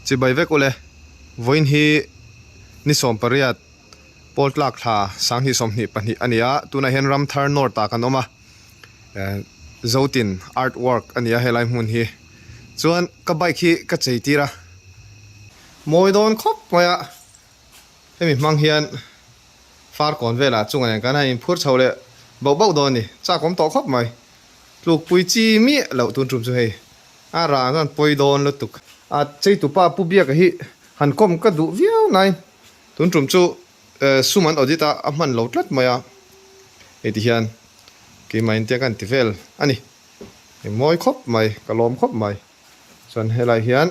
Chibai vek ule, vawiin hi ni 18 pawl tlak thla 2022 a ni a, tunah hian Ramthar North ah kan awm a, Zotin Art Work a ni a helai hmun hi. Chuan ka bike hi ka chei tir a, mawi dawn khawp mai a, hemi hmang hian Farkawn velah chungah nen kan han inphur chho leh bauh bauh dawn a ni, chak awm tawh khawp mai. Tlukpui chi miah loh tun tum chu hei a rang chuan pawi dawn lutuk. A cheitupa Pu Biaka hi han kawm ka duh viau nain tun tum chu sum an audit a, a hman lo tlat mai a, hei ti hian keimah intia ka inti vel a ni. Hei mawi khawp mai, ka lawm khawp mai. Chuan helai hian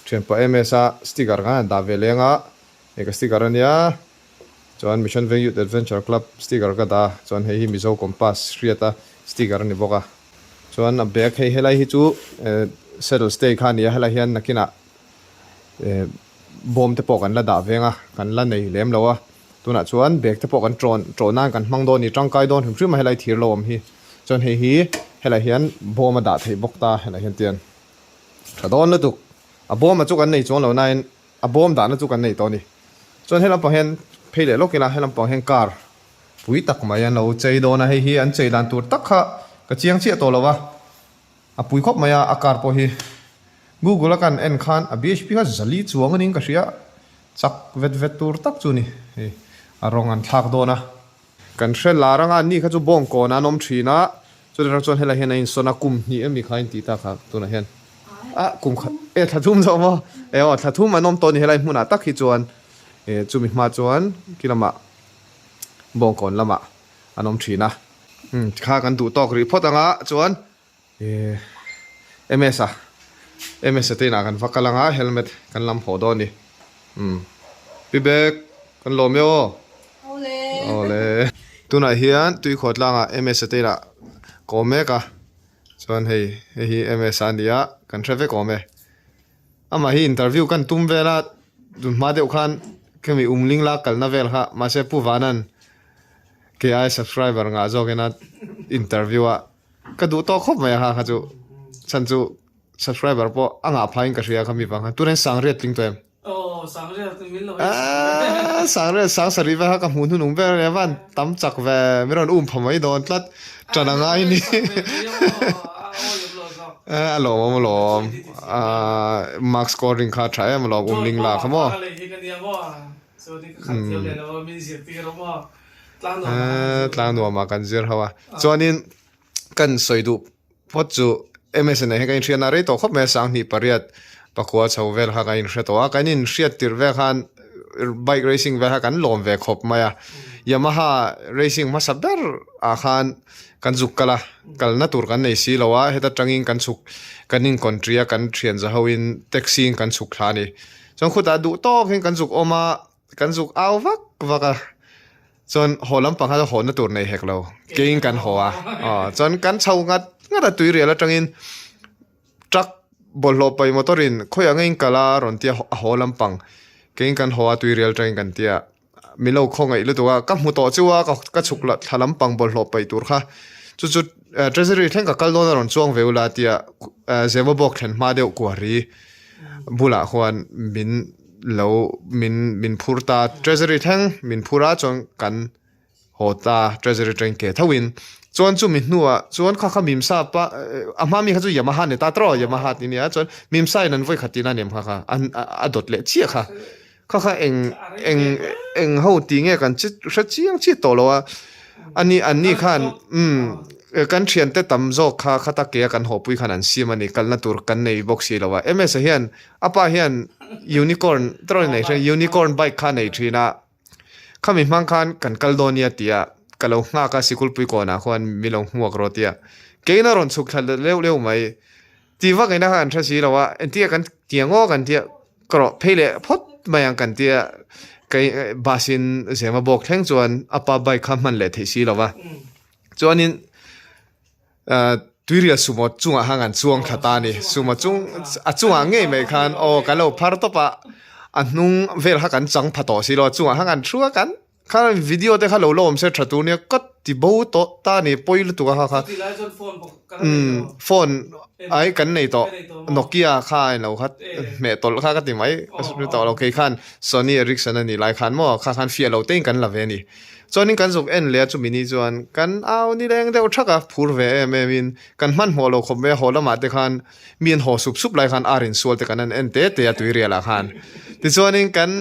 thianpa MS-a sticker kan han dah ve leng a, hei ka sticker a nia. Chuan Mission Veng Youth Adventure Club sticker ka dah a, chuan hei hi Mizo Compass hriata sticker a ni bawk a. Chuan a bag hei helai hi chu saddle stay kha a ni a, helai hian nakinah bawm te pawh kan la dah veng a, kan la nei lem lo a. Tunah chuan bag te pawh kan ṭawn ṭawh nan kan hmang dawn a ni, tangkai dawn hrim hrim a helai thir lo awm hi. Chuan hei hi helai hian bawm a dah theih bawk ta, helai hian tian tha dawn lutuk. A bawm a chu kan nei chuang lo nain A bawm dahna chu kan nei tawh a ni. Chuan he lampang hian phei leh lawk ila, he lampang hian car pui tak mai an lo chei dawn a, hei hi an chei dan tur tak kha ka chiang chiah tawh lo va, a pui khawp mai a, a car pawh hi Google a kan en khan a BHP kha zali chuang a niin ka hria, chak vet vet tur tak chu a ni, hei a rawng an thlak dawn a. Kan hre lar anga ni kha chu bawng kawn an awm thin a, chutah rang chuan helai hian a insawn a, kum hnih ami kha a intih tak a tunah hian ah kum khat e thla thum zawk maw e aw thla thum an awm tawh a ni helai hmunah tak hi chuan e chumi hma chuan khi lamah bawng kawn lamah an awm thin a. Umm tikha kan duh tawk rih phawt anga chuan E MS a MS a te inah kan va kal anga helmet kan lam haw dawn a ni. Umm Pi Bek kan lawm e aw. Awle. Awle. Tunah hian Tuikhuah tlangah MS a te inah ka awm mek a, chuan hei hei hi MS a nia kan hre vek awm e. Amah hi interview kan tum vel a, tun hma deuh khan khemi umling la kalna vel kha mahse Pu Vanan kei ai subscriber ngah zawkin a interview a. Ka duh tawk khawp mai a kha kha chu chhan chu subscriber pawh a ngah phah in ka hria kha mi vang khan tuna hian sangriat tling tawh em? Aw sangriat chu min lo Aaa sangriat sang sarih vel kha ka hmuh hnunung ber ania van tam chak ve min rawn um pha mai dawn tlat ṭan a ngai ni a lawmawm alawm aaa mark scoring kha a ṭha em alawm um ling la kha maw. Tlang nuamah kan zir ho a. Chuanin kan sawi duh phawt chu MSN ah hian kan inhriatna rei tawh khawp mai a, 2008 pakua chho vel kha kan inhre tawh a. Kan inhriat tirh vel khan bike racing vel kha kan lawm ve khawp mai a. Yamaha racing hmasa ber ah khan kan zuk kal a, kalna tur kan nei si lo a, heta tangin kan chhuk kan inkawnṭi a, kan thian za hoin taxi in kan chhuk thla a ni. Chuan khutah duh tawk hian kan zuk awm a, kan zuk au vak vak a, chuan haw lampang kha haw na tur nei hek lo, keiin kan haw a, aw chuan kan chho ngat ngat a tuirial atangin truck bawlhhlawh paih motor in khawiah ngeiin kal a rawn tia a haw lampang keiin kan haw a tuirial atangin kan tia min lo khawngaih lutuk a, ka hmu tawh chu a ka chhuk la thla lampang bawlhhlawh paih tur kha chu chu treasury thleng ka kal dawn a rawn chuang ve ula tia Zemabawk thlen hma deuh kuari bulah khuan min lo min min phur ta treasury thleng min phur a chuan kan haw ta treasury atangin ke tho in chuan chumi hnuah chuan kha kha mimsa pa a hma mi kha chu yamaha ni ta tawh yamaha tih nia chuan mimsa in an vawi khat tihna a ni em kha kha an a dawt leh chiah kha kha kha eng eng eng ho tih nge kan chi hre chiang chiah tawh lo a ani an ni khan umm kan thiante tam zawk kha khata ke a kan haw pui khan an siam a ni kalna tur kan nei bawk si lo a ms-a hian a pa hian unicorn tawrh nei hre unicorn bike kha a nei thin a khami hmang khan kan kal dawn nia tia ka lo nghak a sikulpui kawnah khuan min lo hmuak rawh tia keina rawn chhuk thla leuh leuh mai Ti vak ina kha kan hre si lo a, entir kan ti ang aw kan tia ka rawh phei leh phawt mai ang kan tia kei bus in zema bawk thleng chuan a pa bike kha hman leh theih si lo va chuanin ah tuirial sumo chungah khan kan chuang thla ta a ni sumo chung a chungah ngei mai khan aw kan lo phar tawp a a hnung vel kha kan chang pha tawh si lo a chungah khan kan thu a kan. Kha video te kha lo la awm se tha tur nia ka ti bo tawh ta ni pawi lutuk a kha kha. Chutih lai chuan phone bawk ka la nei tawh. Phone ai kan nei tawh Nokia kha a inlo kha hmeh tawlh kha ka ti mai ka hre tawh lo kei khan Sony Ericsson a nih lai khan maw kha khan fiah lo tein kan la ve a ni. Chuanin kan zuk en leh a chumi ni chuan kan au ni leng deuh thak a phur ve em em in kan hmanhmawh lo khawp mai a haw lamah te khan mi an haw sup sup lai khan ar insual te kan han en te te a tuirial ah khan. Tichuanin kan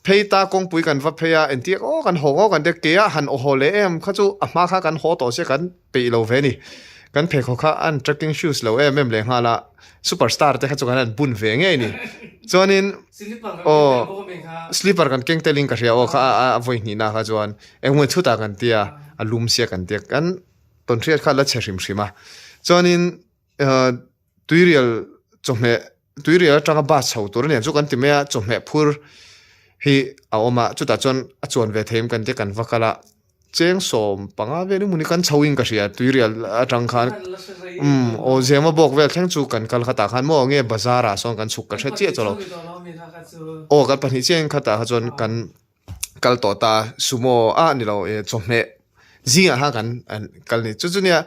Phei ta kawngpui kan va phei a, entir aw kan haw aw kan tia ke a han aw haw leh em kha chu a hma kha kan haw tawh sia kan peih lo ve a ni. Kan pheikhawk kha an trekking shoes lo em em leh nghal a, super star te kha chu kan han bun ve ngei a ni. Chuanin aw slipper kan keng telin ka hria aw kha a vawi hnihna kha chuan engemaw chhutah kan tia a lum sia kan tia kan tawnhriat kha a la chhe hrim hrim a. Chuanin Tuirial chawhmeh tuirial atanga bus chho tur a nia chu kan ti mai a chawhmeh phur hi a awm a chutah chuan a chuan ve thei kan tia kan va kal a chengsawm panga vel emaw ni kan chho in ka hria tuirial atang khan umm aw zema bawk vel thleng chu kan kal khatah khan maw nge bazar ah sawn kan chhuk ka hre chiah chawlh aw kan pahnih chiah in khatah kha chuan kan. kal tawh ta sumo a ni lo eh chawhmeh zingah khan kan an kal ni chu chu nia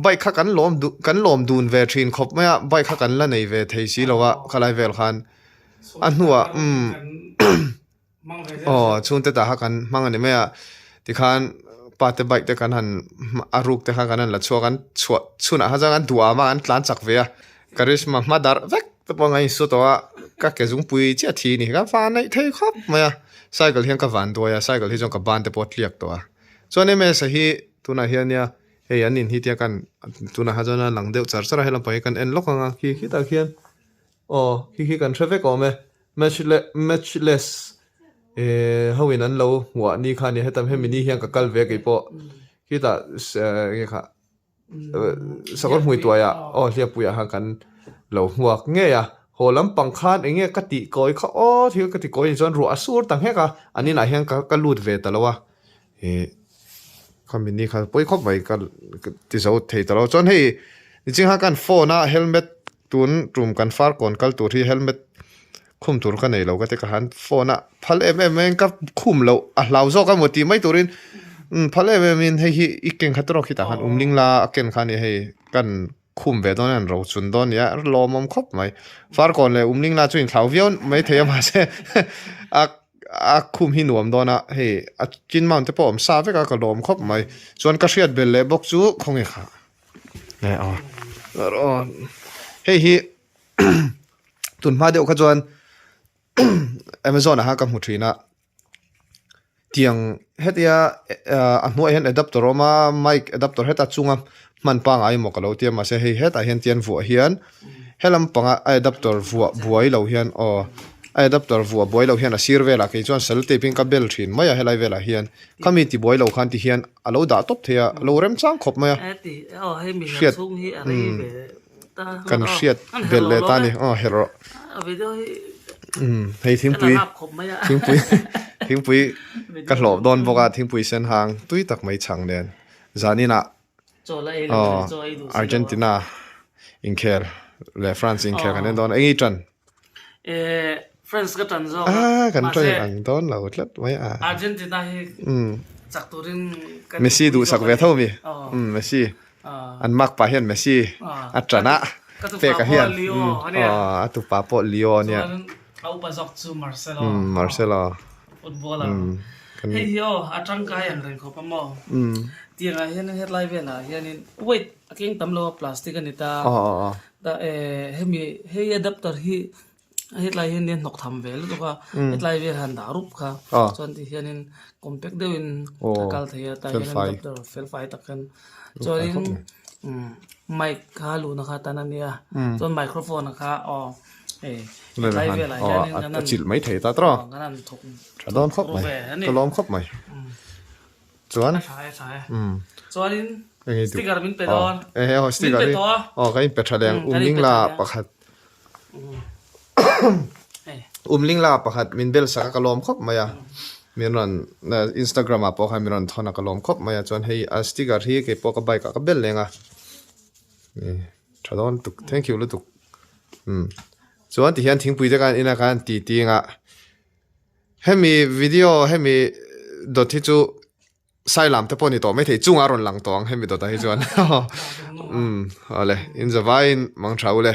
bike kha kan lawm duh kan lawm dun ve thin khawp mai a bike kha kan la nei ve thei si lo a khalai vel khan a hnuah umm aw chhungte tah kha kan hmang a ni mai a tikhan pa te bike te kan han a ruk te khan kan han la chhuak an chhuah chhunah kha chuan an duh am a an tlan chak ve a karizma hma darh vek. Ka pawh ngaih su tawh a, ka ke zungpui chiah thi ni ka van neih thei khawp mai a, cycle hian ka van duai a, cycle hi chuan ka ban te pawh a tliak tawh a. Chuan MS-a hi tunah hian nia hei an in hi tia kan tunah kha chuan a lang deuh char char a, helam pang hi kan en lawk ang a, khi khitah khian aw khi khi kan hre vek awm e, matchless eh ho in an lo hmuah ni kha a nia, heta hemi ni hian ka kal ve a keipawh khitah enge kha. Sakawr hmui tuaiah aw hliappuiah khan kan lo hmuak ngei a, haw lampang khan eng nge ka tih kawi kha aw thil ka ti kawi ni chuan ruah a sur ta nghek a, an inah hian ka ka lut ve ta lo a, ih khami ni kha pawi khawp mai ka ti zo thei ta lo chuan hei niching khan kan phone a helmet tun tum kan farkawn kal tur hi helmet Khum tur ka nei lo ka ti ka han phone a phal em em mai in ka khum loh a hlau zawk a maw tih mai turin umm phal em em in hei hi i ken kha tawk hitah khan umling la a ken kha a ni hei kan khum ve dawn a an ro chun dawn a ni a lawmawm khawp mai farkawn leh umling la chu inthlau viau mai thei a mahse a a khum hi nuam dawn a hei a chin mount te pawh a awm sa vek a ka lawm khawp mai chuan ka hriat belh leh bawk chu khawnge kha hei hi. Tun hma deuh kha chuan Amazon ah khan ka hmu thin a, tiang hetia a hnuaiah hian adapter a awm a mic adapter heta chunga hman pangngai emaw ka lo tia mahse hei hetah hian tian vuah hian helam panga a adapter vuah buai lo hian aw a adapter vuah buai lo hian a sir velah kei chuan sellotape in ka bel thin mai a helai velah hian khami ti buai lo khan ti hian a lo dah tawp thei a a lo remchang khawp mai a hriat umm. Kan hriat belh leh ta a ni aw herh rawh umm hei thingpui thingpui thingpui ka hlawh dawn bawk a thingpui sen hang tui tak mai chhang nen zaninah aw Argentina inkhel leh France inkhel kan en dawn a eng i tan. Eh France ka tan zawk a ah kan tan ang dawn lo tlat mai a Argentina hi chak turin kan Messi duhsak ve tho mi um Messi an mark pah hian Messi a tan a pek a hian a tupa pawh Leo ania a upa zawk chu Marcelo um Marcelo footballer hei hi aw a tangkai ang reng khawp a maw tiangah hian hetlai velah hianin weight a keng tam lo a plastic a ni ta Ta eh hemi hei adapter hi hetlai hian nia hnawk tham ve lutuk a hetlai vel han dah rup kha chuan ti hianin compact deuhin a kal thei a tah hian adapter fel fai tak hian chuanin umm mic kha luhna kha tan a nia chuan microphone kha aw hei hetlai velah hianin kan han chilh mai thei ta tawh kan han thawk tha dawn khawp mai ka lawm khawp mai. Chuan A tha e, a tha e. Chuanin sticker min pe dawn. Ehe aw sticker hi. Aw ka in pe tha leh ang. Umling la pakhat. Umling la pakhat min bel sak a ka lawm khawp mai a. Min rawn Instagram ah pawh khan min rawn thawn a ka lawm khawp mai a. Chuan hei a sticker hi kei pawh ka bike ah ka bel leng a. Tha dawn lutuk. Thank you lutuk. Chuan tihian thingpui te khan inah khan ti ting a. Hemi video hemi. dawt hi chu Sailam te pawh ni tawh maithei chungah a rawn lang tawh ang hemi dawtah hi chuan. Umm awle in zavaiin mang tha u le.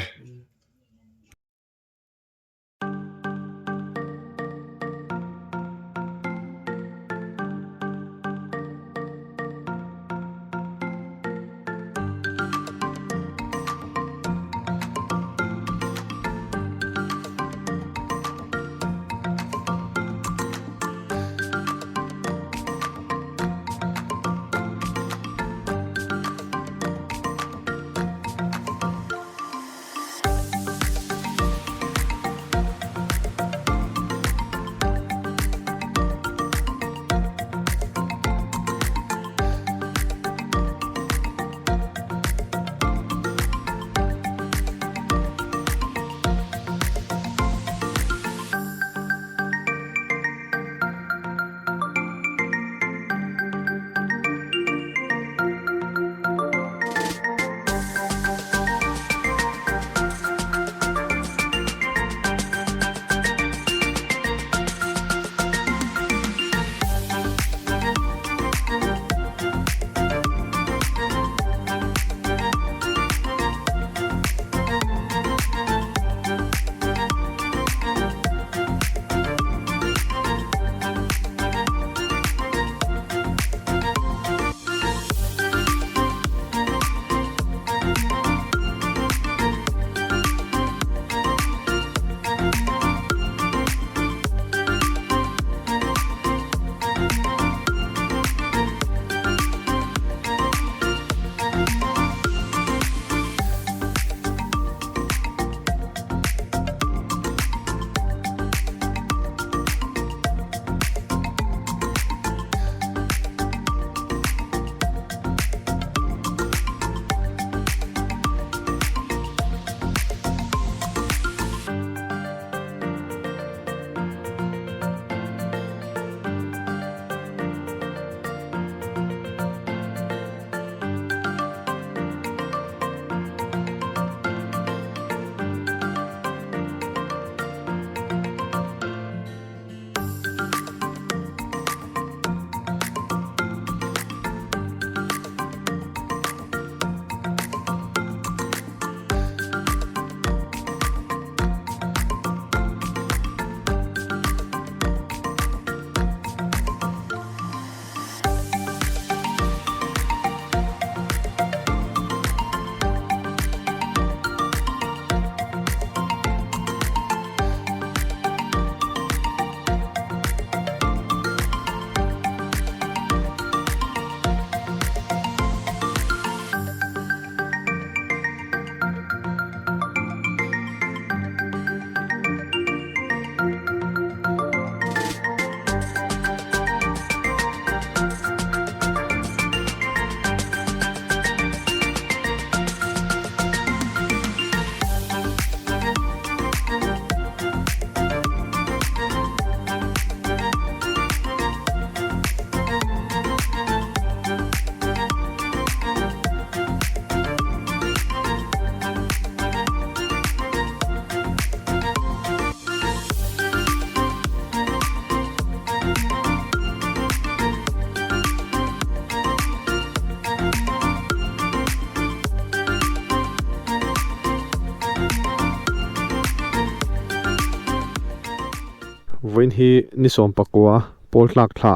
Vawiin hi ni sawmpakua pawl tlak thla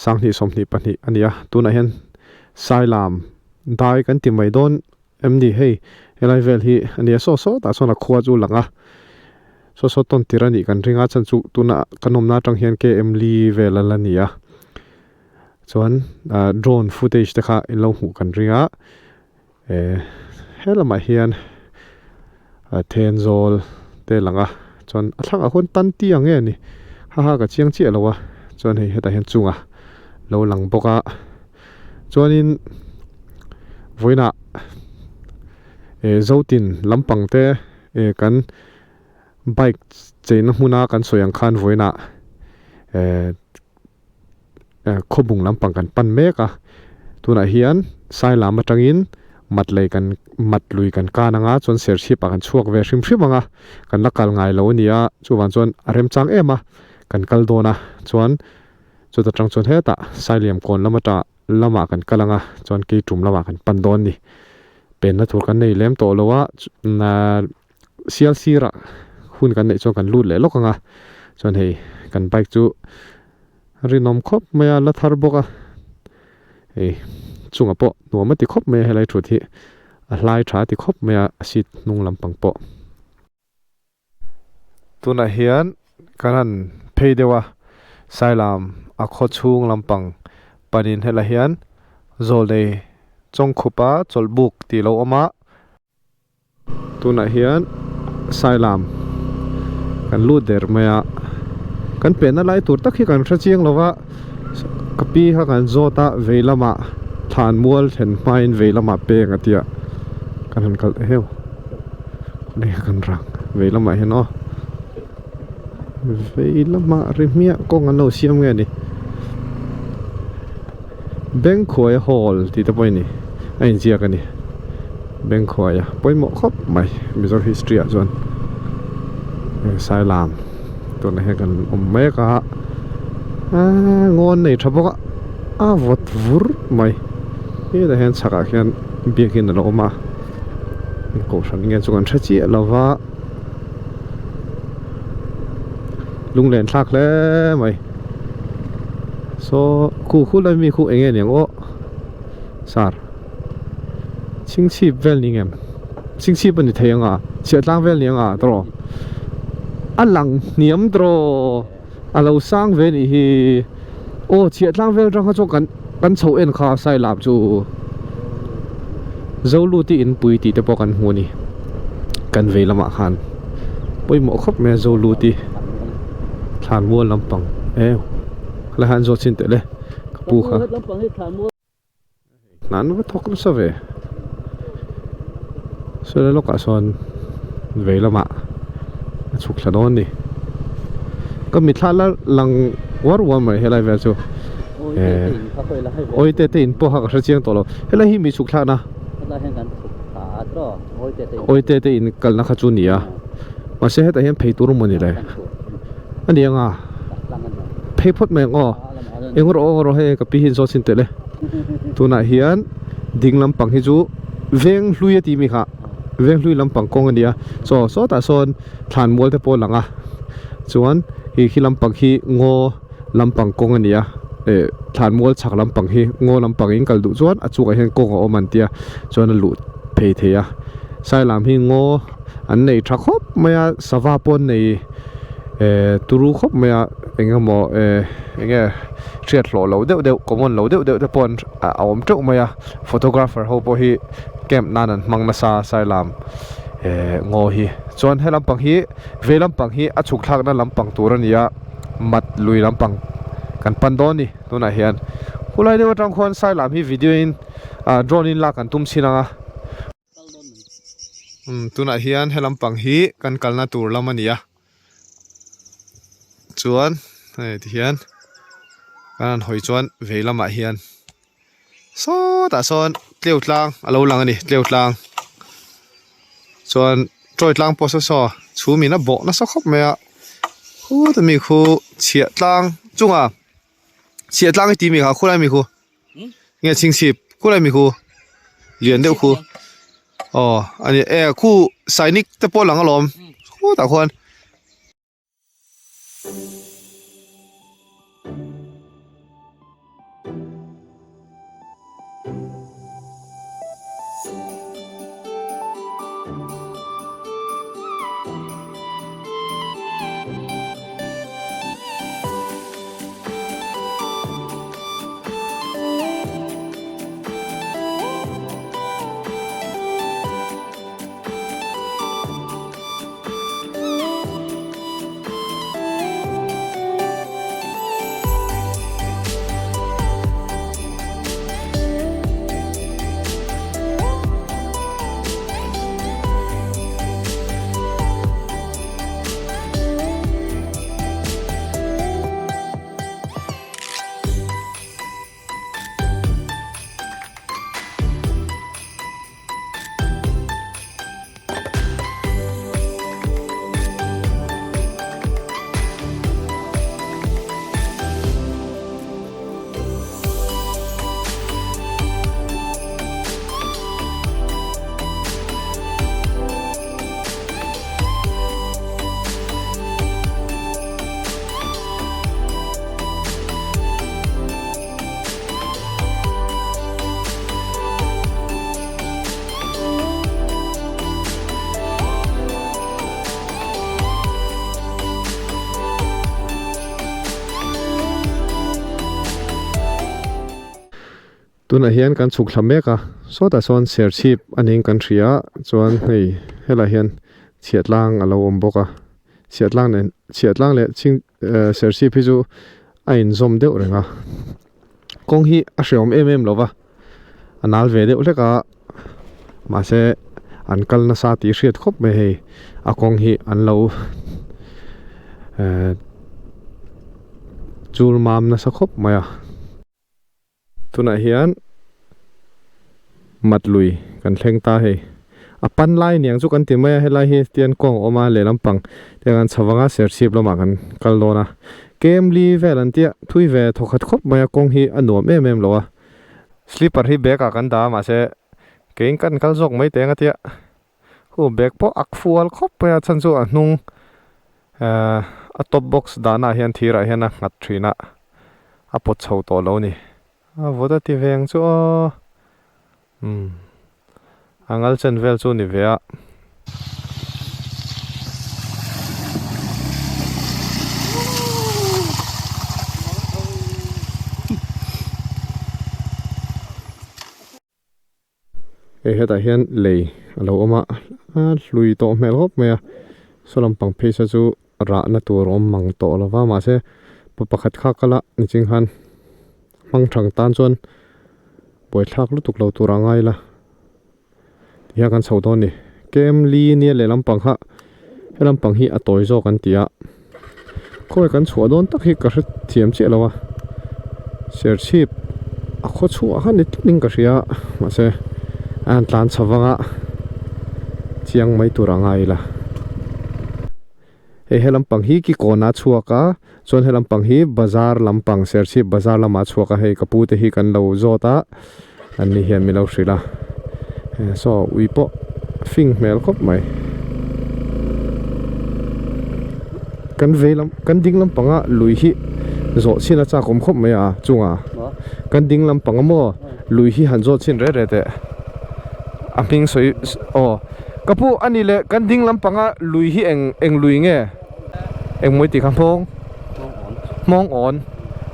sanghnih 22 a ni a, tunah hian Sailam dai kan ti mai dawn em ni hei helai vel hi a nia saw saw tah chuan a khua chu lang a saw saw tawn tir a nih kan ring a chan chu tuna kan awmna atang hian km li vel a la ni a chuan ah drone footage te kha in lo hmuh kan ring a eh he lamah hian ah thenzawl te a lang a chuan a thlangah khuan tan ti ang nge ni ha ha ka chiang chiah lo a chuan hei hetah hian chunga lo lang bawk a. Chuanin vawiinah eh Zotin lampang te eh kan bike cheina hmuna kan sawi ang khan vawiinah eh khawbung lampang kan pan mek a tunah hian Sailam atangin mat lei kan mat lui kan kan anga chuan serchhip ah kan chhuak ve hrim hrim anga kan la kal ngai lo a ni a chuvang chuan a remchang em a kan kal dawn a chuan. Chuta tang chuan hetah Sailiam kawn lam atang lamah kan kal ang a, chuan keitum lamah kan pan dawn a ni. Penna tur kan nei lem tawh lo a, sial sirah hun kan neih chuan kan lut leh lawk ang a, chuan hei kan bike chu rinawm khawp mai a, la thar bawk a, hei chungah pawh nuam a ti khawp mai a helai thut hi a hlai tha a ti khawp mai a, a seat hnung lampang pawh. Tunah hian kan han phei deuh a, Sailam a khaw chhung lampang panin helai hian zawlnei chawngkhupa chawlhbuk tih lo awm a. Tunah hian Sailam kan lut der mai a, kan penna lai tur tak hi kan hre chiang lo va, ka pi kha kan zawt a vei lamah thlan mual thlen hmain vei lamah peng a tia kan han kalh heuh. Hei kan rang vei lamah hian aw vei lamah ri hmiah kawng an lo siam nge ni Bengkhuaia hall tih te pawh a ni a inziak a ni Bengkhuaia pawimawh khawp mai Mizo history ah chuan Sailam tunah hian kan awm mek a aaa ngawn nei tha bawk a a vawt vur mai hetah hian chhakah khian biakin a lo awm a. Kohhran nge chu kan hre chiah lo va lunglen thlak hle mai saw khu khu lai mi khu eng nge niang aw sar chhingchhip vel ni ngem chhingchhip a ni thei ang a chhiahtlang vel ni ang a tawh a lang hniam tawh a lo sang ve nih hi aw chhiahtlang vel atang kha chuan kan kan chho en kha Sailam chu Zoluti inpui tih te pawh kan hmu a ni kan vei lamah khan pawimawh khawp mai a Zoluti thlanmual lampang eu helai hian zawt chin teh le ka pu kha. Hna an va thawk nasa ve. Saw lawkah sawn vei lamah a chhuk thla dawn a ni. Ka mitthla la lang uar uar mai helai vel chu. Awite te in pawh kha ka hre chiang tawh lo. Helai hi mi chhuk thlakna. Awite te in kalna kha chu a ni a. Mahse hetah hian phei tur emaw ni le. A ni ang a. Phei phawt mai ang aw. Eng rawh aw rawh hei ka pi hi in zawt chhin teh le. Tunah hian ding lampang hi chu veng hlui a tih mi kha veng hlui lampang kawng a ni a chaw sawtah sawn thlan mual te pawh a lang a chuan hei khi lampang hi ngaw lampang kawng a ni a eh thlan mual chhak lampang hi ngaw lampang in kal duh chuan a chungah hian kawng a awm an tia chuan a luh phei thei a sailam hi ngaw an nei tha khawp mai a sava pawh an nei eh turu khawp mai a eng emaw eh eng nge. Hriat hlawh lo deuh deuh common lo deuh deuh te pawh an a awm teuh mai a photographer ho pawh hi camp nan an hmang nasa Sailam eh ngaw hi chuan he lampang hi vei lampang hi a chhuk thlakna lampang tur a ni a mat lui lampang kan pan dawn a ni tunah hian khulai deuh atang khuan Sailam hi video in ah drone in lak an tum chhin ang a. Umm tunah hian he lampang hi kan kalna tur lam a ni a chuan hei tihian kan han hawi chuan vei lamah hian sawtah sawn tleu tlang a lo lang a ni tleu tlang chuan tawi tlang pawh saw saw chhum in a bawh nasa khawp mai a khuta mi khu chhiah tlang chunga chhiah tlang hi tih mi kha khulai mi khu. Nge chhingchhip khulai mi khu lian deuh khu aw a ni e khu sainik te pawh a lang alawm khutah khuan. Tunah hian kan chhuk thla mek a, sawtah sawn serchhip a niin kan hria a, chuan hei helaiah hian chhiahtlang a lo awm bawk a, chhiahtlang nen chhiahtlang leh chhing eh serchhip hi chu a inzawm deuh reng a, kawng hi a hreawm em em lo va, a nal ve deuh hlek a, mahse an kal nasa tih hriat khawp mai hei a kawng hi an lo eh chul mam nasa khawp mai a. Tunah hian mat lui kan thleng ta hei. A pan lai niang chu kan ti mai a, helai hi tian kawng a awm a lehlam pang te kan chho vang a serchhip lamah kan kal dawn a. Kemli vel an tia thui ve thawkhat khawp mai a kawng hi a nuam em em lo a. Slipper hi bag ah kan dah a mahse keiin kan kal zawk mai teng a tia hu bag pawh ak fual khawp mai a chhan chu a hnung ehh a top box dahna ah hian thirah hian a nghat thin a. A pawt chho tawh lo ni. A vawt a ti ve ang chu aw. Umm. A ngal chen vel chu ni ve a. Hei hetah hian lei a lo awm a a hlui tawh hmel khawp mai a saw lampang phei saw chu rahna tur a awm mang tawh lo va mahse pa pakhat kha kal a niching khan hmang thang tan chuan buaithlak lutuk lo tur a ngai la tihian kan chho dawn a ni kem li nia leh lampang kha he lampang hi a tawi zawk an ti a khawi kan chhuah dawn tak hi ka hre thiam chiah lo a serchhip a khaw chhuah kha ni tlat in ka hria mahse a han tlan chho vang a chiang mai tur a ngai ila hei he lampang hi ki kawn a chhuak a chuan he lampang hi bazar lampang serchhip bazar lamah a chhuak a hei ka pu te hi kan lo zawt a an ni hian min lo hrilh a saw ui pawh fing hmel khawp mai kan vei lam kan ding lampanga lui hi zawh chhin a chak awm khawp mai a chungah kan ding lampang a maw lui hi han zawh chhin reh reh teh a hming sawi aw ka pu a ni leh kan ding lampanga lui hi eng eng lui nge eng mawi tih kha hmawng hmawng awn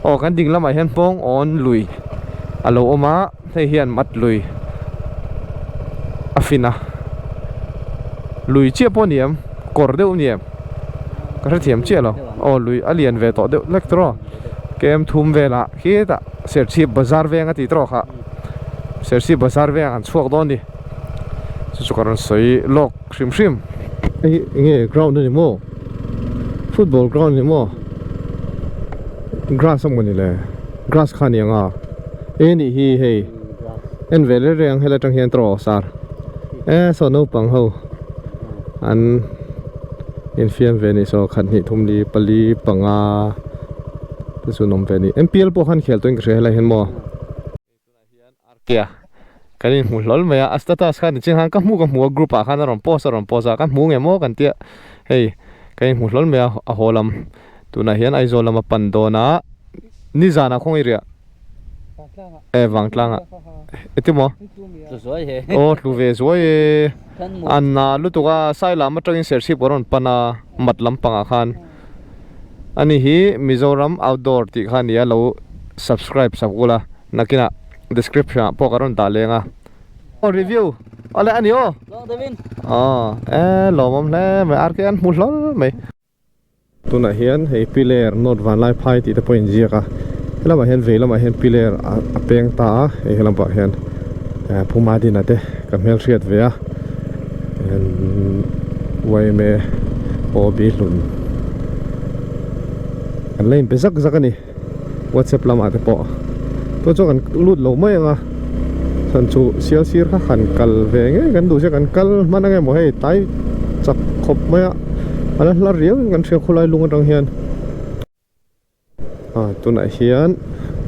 aw kan ding lamah hian hmawng awn lui a lo awm a hei hian mat lui a fin a lui chiah pawh a ni em kawr deuh a ni em ka hrethiam chiah lo aw lui a lian ve tawh deuh hlek tawh kem thum velah khitah serchhip bazar veng a tih tawh kha serchhip bazar vengah kan chhuak dawn a ni chu chu ka rawn sawi lawk hrim hrim. Hei hi enge ground a ni maw football ground a ni maw grass a mawni le grass kha a ni ang a e nih hi hei en ve reng reng ang helai atang hian tawh sar e saw naupang ho an infiam ve a nih saw khat hnih thum li pali panga te chu an awm ve a ni M_P_L pawh khan khel tawhin ka hria helai hian maw. Kia kan inhmu hlawl mai a a status kha nichhin khan ka hmu ka hmu a group ah khan a rawn post a rawn post a ka hmu nge maw kan tia hei kan inhmu hlawl mai a a haw lam tunah hian Aizawl lama pan dawn a nizanah khawngaih riah e vangtlang ah eti maw aw hlu ve zuai e a na lutuk a sailam atangin serchhip ka rawn pan a mat lampangah khan ani hi Mizoram outdoor tih kha a ni a lo subscribe sak ula. Nakinah description ah pawh ka rawn dah leng a. Aw review awle ani aw. Aw e lawmawm hle mai RK an hmu hlawl mai. Tunah hian hei piler note vanlai phai tih te pawh in ziak a helamah hian vei lamah hian piler a peng ta a hei helamah hian Puma Dina te ka hmel hriat ve a yma OB hlun an la inpe zak zak a ni. Whatsapp lamah te pawh tun chu kan lut lo mai ang a chhan chu sial sir kha han kal ve ngei kan duh sia kan kal hman ang emaw hei tlai chak khawp mai a a la hla riau in kan hria khawlai lung atang hian ah tunah hian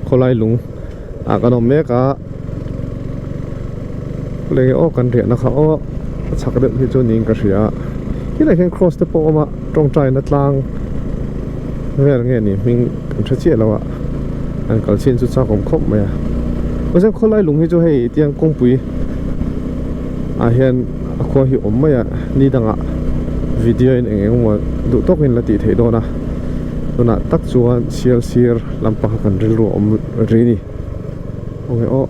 khawlai lung ah kan awm mek a lei aw kan riahna kha aw a chhak deuh hi chu niin ka hria a helai hian cross te pawh a awm a tawngtaina tlang vel nge ni hming kan hre chiah lo a an kal chin chu chak awm khawp mai a mahse khawlai lung hi chu hei tiang kawngpui ah hian a khua hi awm mai a ni dangah video in eng eng emaw duh tawkin la tih theih dawn a tunah tak chuan sial sir lampang kha kan rilru a awm ri a ni. Aw.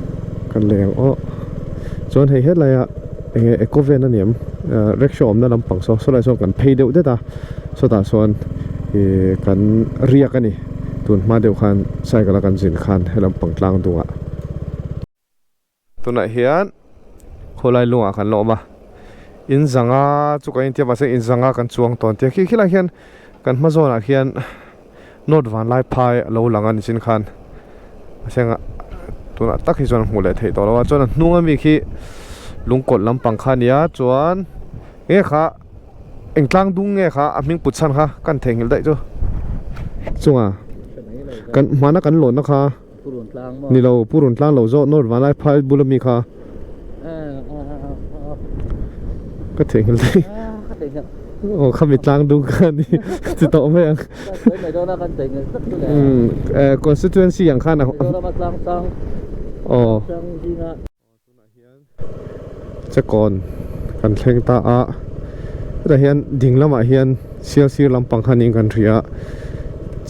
Kan lei ang aw. Chuan hei hetlaiah eng nge eco van a niam rickshaw awmna lampang saw sawlai sawn kan phei deuh det a sawtah sawn ih kan riak a ni tun hma deuh khan cycle a kan zin khan he lampang tlang dungah. Tunah hian khawlai lungah kan la awm a in zanga chu kan intia mahse in zanga kan chuang tawn tia khi khilai hian kan hma zawnah khian North Vanlai phai a lo lang a nichin khan a thleng a tunah tak hi chuan a hmuh leh theih tawh lo a chuan a hnung ami khi lungkawlh lampang kha a nia chuan enge kha eng tlang dung nge kha a hming put chhan kha kan theihnghilh daih chu chunga kan hmana kan lawnna kha. Ni lo Purun tlang lo zawh North Vanlai phai bula mi kha ka theihnghilh daih aw khami tlang dung kha ni ti tawh mai ang umm constituency ang khan aw. Chekawn kan thleng ta a hetah hian ding lamah hian sial sir lampang kha niin kan hria a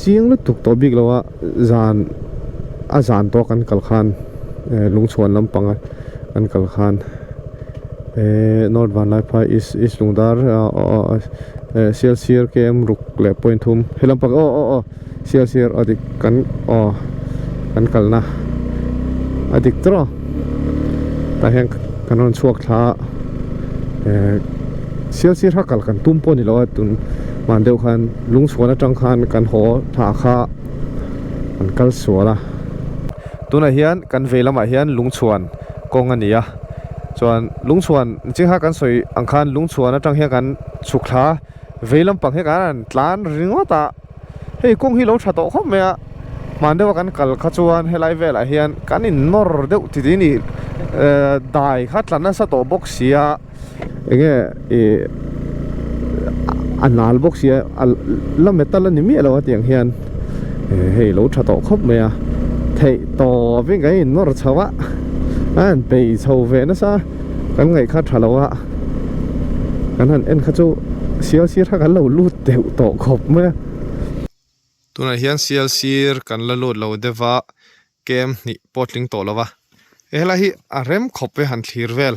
chiang lutuk tawh bik lo a zan a zan tawh kan kal khan eh lungchhuan lampang a kan kal khan eh north vanlaiphai east east lungdar eh sial sir km ruk leh point thum he lampang aw aw aw. Sial sir a dik kan aw kan kalna a dik tawh a tah hian kan rawn chhuak thla a eh sial sir kha kal kan tum pawh a ni lo a tun hman deuh khan lungchhuan atang khan kan haw thla kha an kal sual a tunah hian kan vei lamah hian lungchhuan kawng a ni a chuan lungchhuan ching kha kan sawi ang khan lungchhuan atang hian kan chhuk thla vei lampang hi kan han tlan ringawt a. Hei kawng hi lo tha tawh khawp mai a, hman deuha kan kal kha chuan helai velah hian kan innawr deuh ti ti ni dai kha tla nasa tawh bawk si a, enge ih a nal bawk si a, a la metal a ni miah lo a tiang hian hei lo tha tawh khawp mai a, theih tawpin kan innawr chho a, a han bei chho ve nasa kan ngaih kha tha lo a, kan han en kha chu sial sir kha kan lo lut deuh tawh khawp mai a. Tunah hian sial sir kan la lut lo deuh a, kem hnih pawh tling tawh lo va, he helai hi a rem khawp e han thlir vel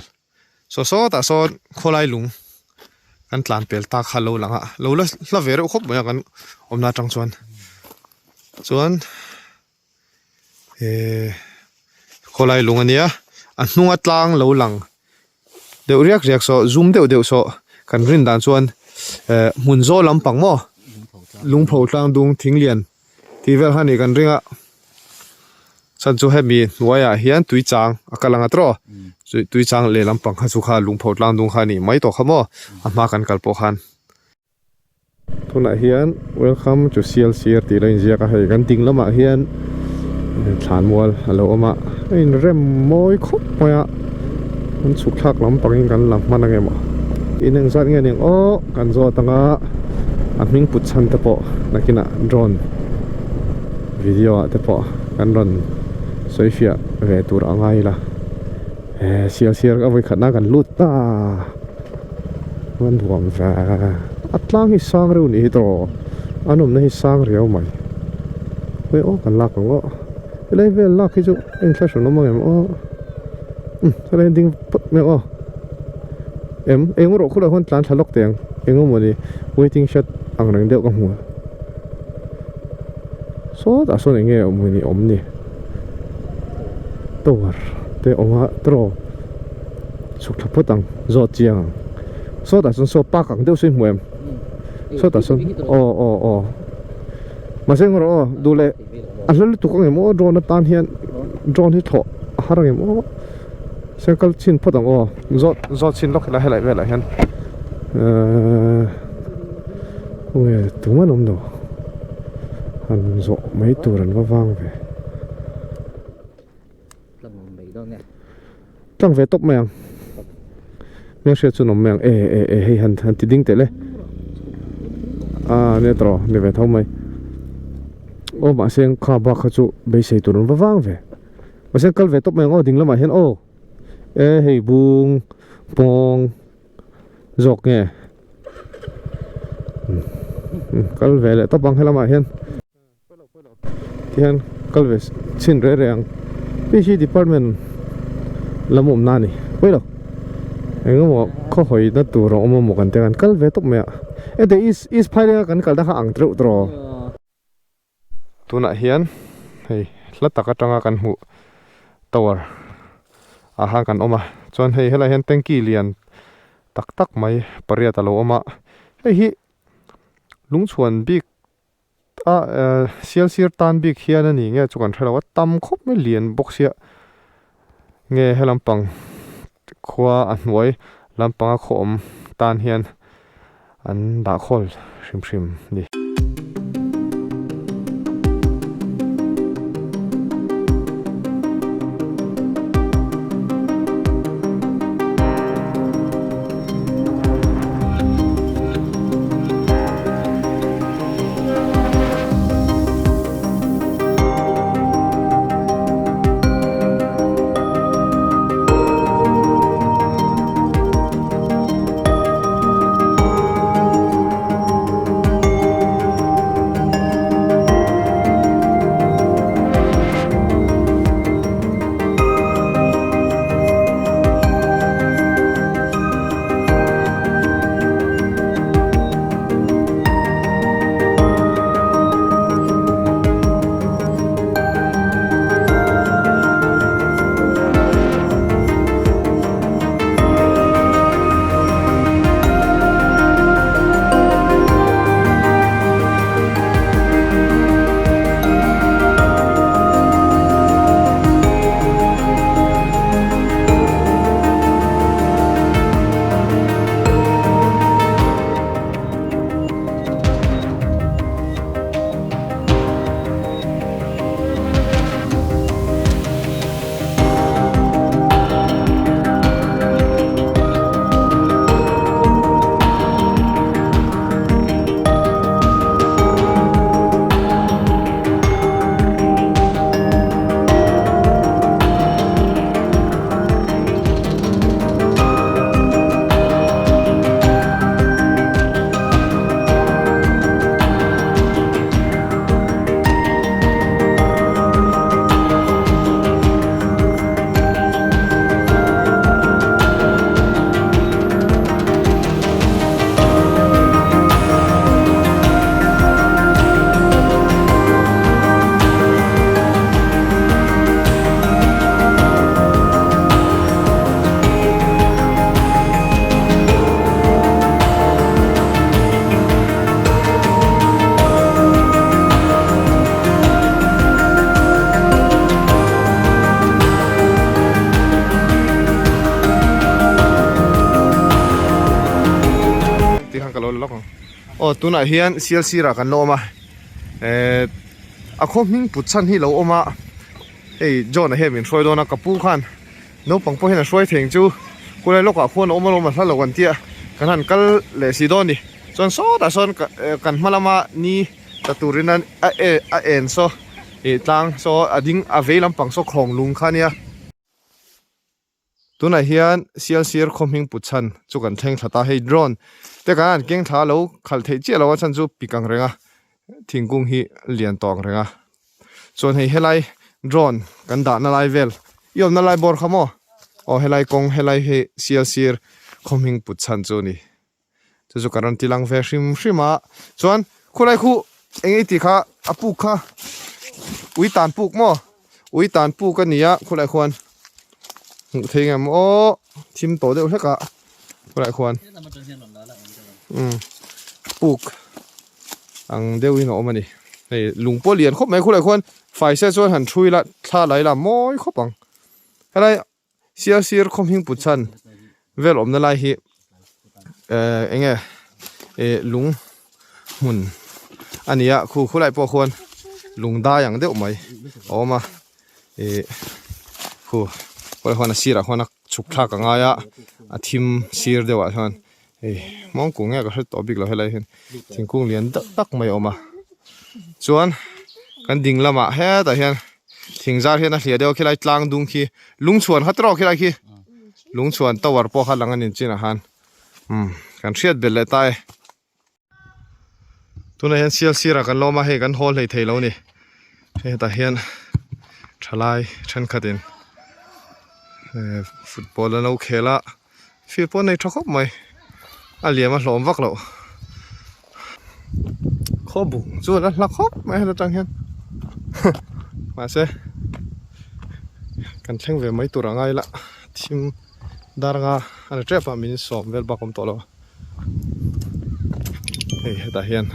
saw sawtah sawn khawlai lung kan tlan pel tak kha lo lang a, lo la hla ve reuh khawp mai a kan awmna atang chuan chuan eh khawlai lung a nia a hnunga tlang lo lang deuh riak riak saw zum deuh deuh saw kan rin dan chuan eh hmun zawl lampang maw lungpho tlang dung thing lian tih vel kha a nih kan ring a chhan chu hemi hnuaiah hian tui chang a kal ang a tawh tui chang leh lampang kha chu kha lungpho tlang dung kha a nih mai tawh kha maw a hma kan kal pawh khan. Tunah hian welcome to Sialsir tih lo inziak a hei kan ding lamah hian thlanmual a lo awm a a inrem mawi khawp mai a an chhuk thlak lampangin kan la hman ang emaw in engzat nge ning aw kan zawt ang a a hming put chhan te pawh nakinah drone video ah te pawh kan rawn sawi fiah ve tur a ngai ila he Sialsir a vawikhatna kan lut ta. A nuam ve a tlang hi sang reuh nih hi tawh a nawmna hi sang riau mai hei aw kan lak ang aw helai vel lak hi chu a inthlahrun awm ang em aw umm helai ding phawt mai ang aw em eng erawh khulai huan tlan thla lawk teh ang eng emawni waiting shed ang reng deuh ka hmu a sawtah sawn eng nge awm ni awm ni tower te awm a tawh. Chhuk thla phawt ang zawt chiang ang sawtah chuan saw park ang deuh saw i hmu em sawtah sawn aw aw aw mahse eng rawh aw duh leh a hla lutuk ang em aw drone atan hian drone hi thlawh a har ang em aw circle chhin phawt ang aw zawt zawt chhin lawk ila helai velah hian ehh ue tum an awm lo han zawh mai tur an va vang ve. Tlang ve tawp mai ang. Hmel hriat chu an awm mai ang. E e e hei han han ti ding teh le. Ah nia tawh ni ve tho mai. Aw mahse kha bak kha chu beisei tur an va vang ve. Mahse kal ve tawp mai ang aw ding lamah hian aw. E hei bung pawng zawk nge. Kal ve leh tawp ang helamah hian. Tihian kal ve chhin reh reh ang. Pc department Lam awmna a ni pawi lo engemaw khaw hawi na tur a awm a maw kan tia kan kal ve tawp mai a heti east east phailenga kan kalna kha ang reuh tawh tunah hian hei hla tak atanga kan hmuh tower ah khan kan awm a chuan hei helaiah hian tanky lian tak tak mai pariat a lo awm a hei hi lungchhuan bik A sial sir tan bik hian a ni nge chu kan hre lo a tam khawp mai lian bawk sia nge he lampang khua a hnuai lampanga khaw awm tan hian an dah khawl hrim hrim a ni. Tikhan ka lo la lawk ang aw tunah hian sial sirah kan la awm a eh a khaw hming put chhan hi lo awm a hei John a hian min hruai dawn a ka pu khan naupang pawh hian a hruai thei ang chu khulai lawkah khuan a awm alawm a hla lo kan tia kan han kal leh si dawn a ni chuan sawtah sawn kan hma lama ni tla turin a a en saw ih tlang saw a ding a vei lampang saw khawng lung kha ania. Tunah hian sialsir khaw hming put chhan chu kan thleng thla ta hei drone te kan han keng thla lo khalh theih chiah lo a chhan chu pik ang reng a thingkung hi lian tawh ang reng a chuan hei helai drone kan dahna lai vel i awmna lai bawr kha maw aw helai kawng helai hi sialsir khaw hming put chhan chu a ni. Chu chu ka rawn ti lang ve hrim hrim a chuan khulai khu eng nge tih kha a puk kha ui tan puk maw ui tan puk a ni a khulai khuan hmuh thei ngem aw thim tawh deuh hlek a khulai khuan umm puk ang deuhin a awm a ni hei lung pawh lian khawp mai khulai khuan fai se chuan han thui la thla lai la mawi khawp ang helai Sial sir khaw hming put chhan vel awmna lai hi eh eng nge eh lung hmun a ni a khu khulai pawh khuan lung dai ang deuh mai a awm a ih khu khulai khuan a sirah khuan a chhuk thlak a ngai a a thim sir deuh ah chuan hei mawngkung nge ka hre tawh bik lo helai hian thingkung lian deuh tak mai a awm a chuan kan ding lamah hetah hian thing zar hian a hliah deuh a khilai tlang dung khi lungchhuan kha tawk khilai khi lungchhuan tower pawh kha lang a ni chinah khan umm kan hriat belh leh ta e tunah hian sial sirah kan lawm a hei kan haw hlei thei lo a ni hetah hian thalai thenkhatin. Football an lo khel a field pawh a nei tha khawp mai a liam a hlawm vak loh khawbung chu a la hla khawp mai heta tang hian mahse kan thleng ve mai tur a ngai la thim dar anga a ni tep a min sawm vel bak a awm tawh lo a hei hetah hian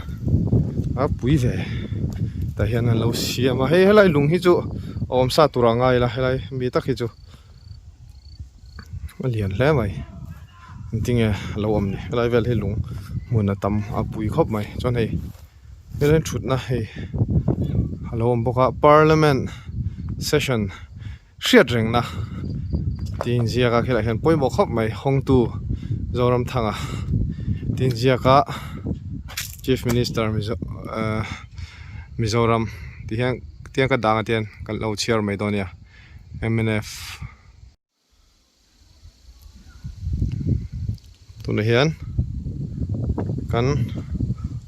a pui ve tah hian an lo siam a hei helai lung hi chu a awm sa tur a ngai la helai mi tak hi chu a lian hle mai engtinge a lo awm ni helai vel hi lung hmun a tam a pui khawp mai chuan hei helai thutna hei a lo awm bawk a parliament session Hriat rengna tih inziak a khilaiah hian pawimawh khawp mai hawngtu Zoramthanga tih inziak a Chief Minister Mizo ahh Mizoram tih hian tiang ka dang ah te hian kan lo chhiar mai dawn a nia mnf. Tunah hian kan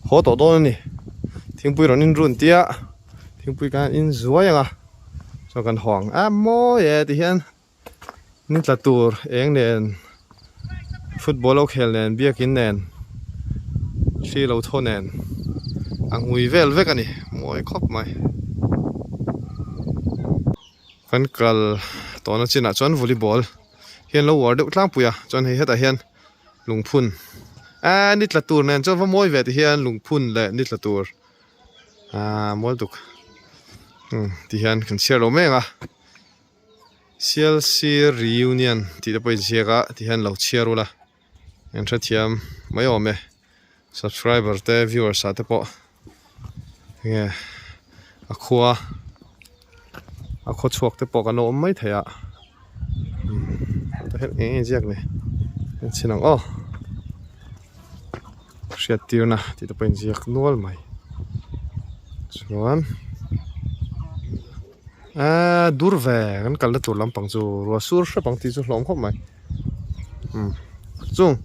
haw tawh dawn a ni thingpui rawn in run tia thingpui kan in zuai ang a chuan kan haw ang a mawi e ti hian ni tla tur eng nen football lo khel nen biakin nen thli lo thaw nen a ngui vel vek a ni mawi khawp mai. Kan kal tawhna chinah chuan volleyball hi an lo uar deuh tlangpui a chuan hei hetah hian lungphun eee ni tla tur nen chuan va mawi ve ti hian lungphun leh ni tla tur aaa mawi tuk umm ti hian kan chhiar lo mek a C_L_C reunion tih te pawh a inziak a ti hian lo chhiar ula in hrethiam mai awm e. Subscriber te viewers ah te pawh enge a khua a khaw chhuak te pawh kan lo awm mai thei a tah hian eng nge ziak ni en chhin ang aw hriat tirna tih te pawh a inziak nual mai chuan eee dur ve kan kalna tur lampang chu ruah sur hrep ang tih chu hlawm khawp mai. Umm chung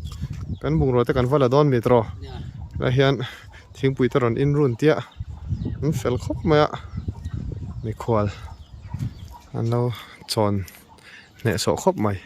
kan bungrua te kan va la dawn mi tawh helai hian thingpui te rawn in run tia an fel khawp mai a mikhual an lo chawn hnehsawh khawp mai.